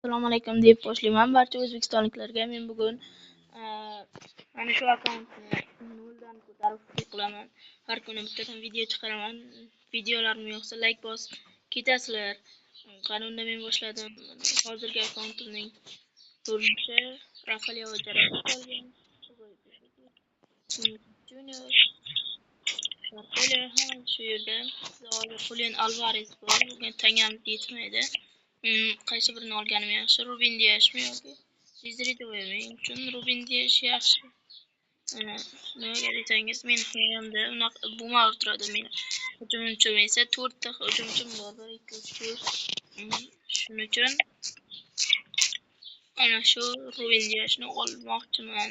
Assalomu alaykum deb boshlayman barcha o'zbekistonliklarga. Men bugun mana shu akkauntni noldan ko'tarib qilaman. Har kuni bittadan video chiqaraman. Videolarim yoqsa like bosib ketasizlar. Qani unda men boshladim. Hozirgi akkauntimning ko'rinishi Rafael jarohat olgan. Junior hamma shu yerda. Hozir Julian Alvarez bor. Bugun tangamiz yetmaydi. Qaysi birini olganim yaxshi? Rubin Diashmi yoki Dezire Men uchun Rubin Diash yaxshi. Nimaga desangiz, men himoyamda unaqa bumar turadi. Men hujumchim esa 4 ta hujumchim bor. 1 2 3 4. Shuning uchun ana shu Rubin Diashni olmoqchiman.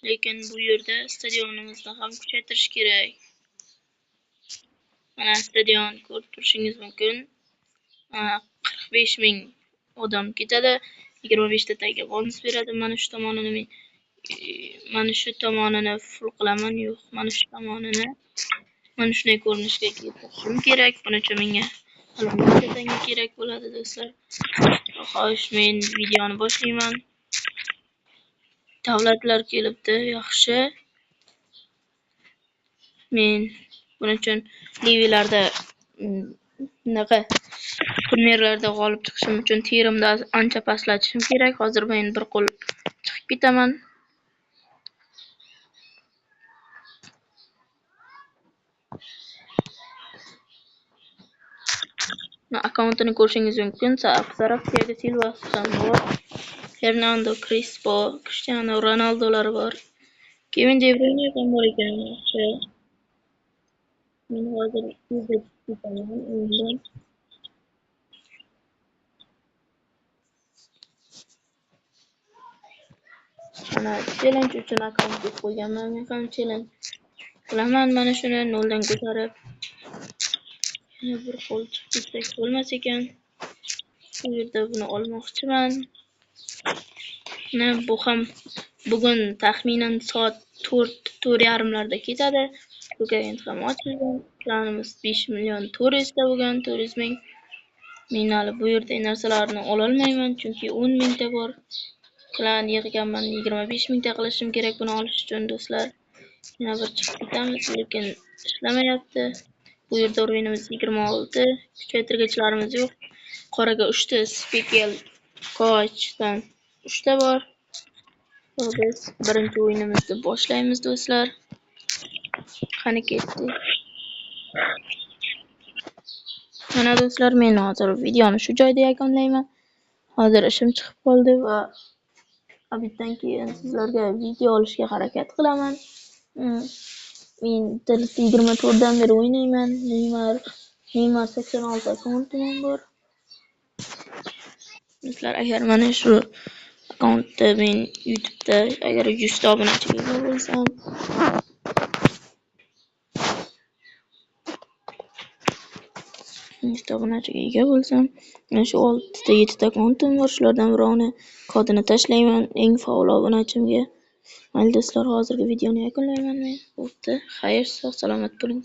Lekin bu yerda stadionimizni ham kuchaytirish kerak. Mana stadion ko'rib turishingiz mumkin. 45 ming odam ketadi. 25 ta tanga bonus beradi. Mana shu tomonini men mana shu tomonini full qilaman. Yo'q, mana shu tomonini mana shunday ko'rinishga keltirishim kerak. Buning uchun menga hali tanga kerak bo'ladi do'stlar. Xo'sh, men videoni boshlayman. Davlatlar kelibdi, yaxshi. Men buning uchun livilarda unaqa turnirlarda g'olib chiqishim uchun terimni ancha pastlatishim kerak. Hozir men bir qo'l chiqib ketaman. Akkauntini ko'rishingiz mumkin. Sap-sariq Thiago Silva ham bor. Fernando Crespo, Cristiano Ronaldolar bor. Kevin De Bruyne ham bor ekan, yaxshi. Men hozir tezda chiqib ketaman o'yindan. Mana challenge uchun akkaunt deb qo'yganman. Men ham challenge qilaman mana shuni noldan ko'tarib. Yana bir qo'l chiqib ketsak bo'lmas ekan. Bu yerda buni olmoqchiman. Mana bu ham bugun taxminan soat 4-4:30larda ketadi. Bu agent ham ochilgan. Planimiz 5 million 400 ta bo'lgan, 400 ming. Men hali bu yerda narsalarni ololmayman, chunki 10 mingta bor. Klan yig'ganman, 25 mingta qilishim kerak buni olish uchun do'stlar. Yana bir chiqib ketamiz, lekin ishlamayapti. Bu yerda o'yinimiz 26, kuchaytirgichlarimiz yo'q. Qoraga 3 ta Spekel Kovacsdan 3 ta bor. Va biz birinchi o'yinimizni boshlaymiz do'stlar. Qani ketdik. Mana do'stlar, men hozir videoni shu joyda yakunlayman. Hozir ishim chiqib qoldi va obeddan keyin sizlarga video olishga harakat qilaman. Men 24 dan beri o'ynayman. Neymar 86 akkauntim ham bor. Do'stlar, agar mana shu akkauntda men YouTube'da agar 100 ta obunachiga ega bo'lsam, 100 ta obunachiga ega bo'lsam, mana shu 6 ta 7 ta akkauntim bor, shulardan birovini kodini tashlayman eng faol obunachimga. Mayli do'stlar, hozirgi videoni yakunlayman men. Bo'pti. Xayr, sog' salomat bo'ling.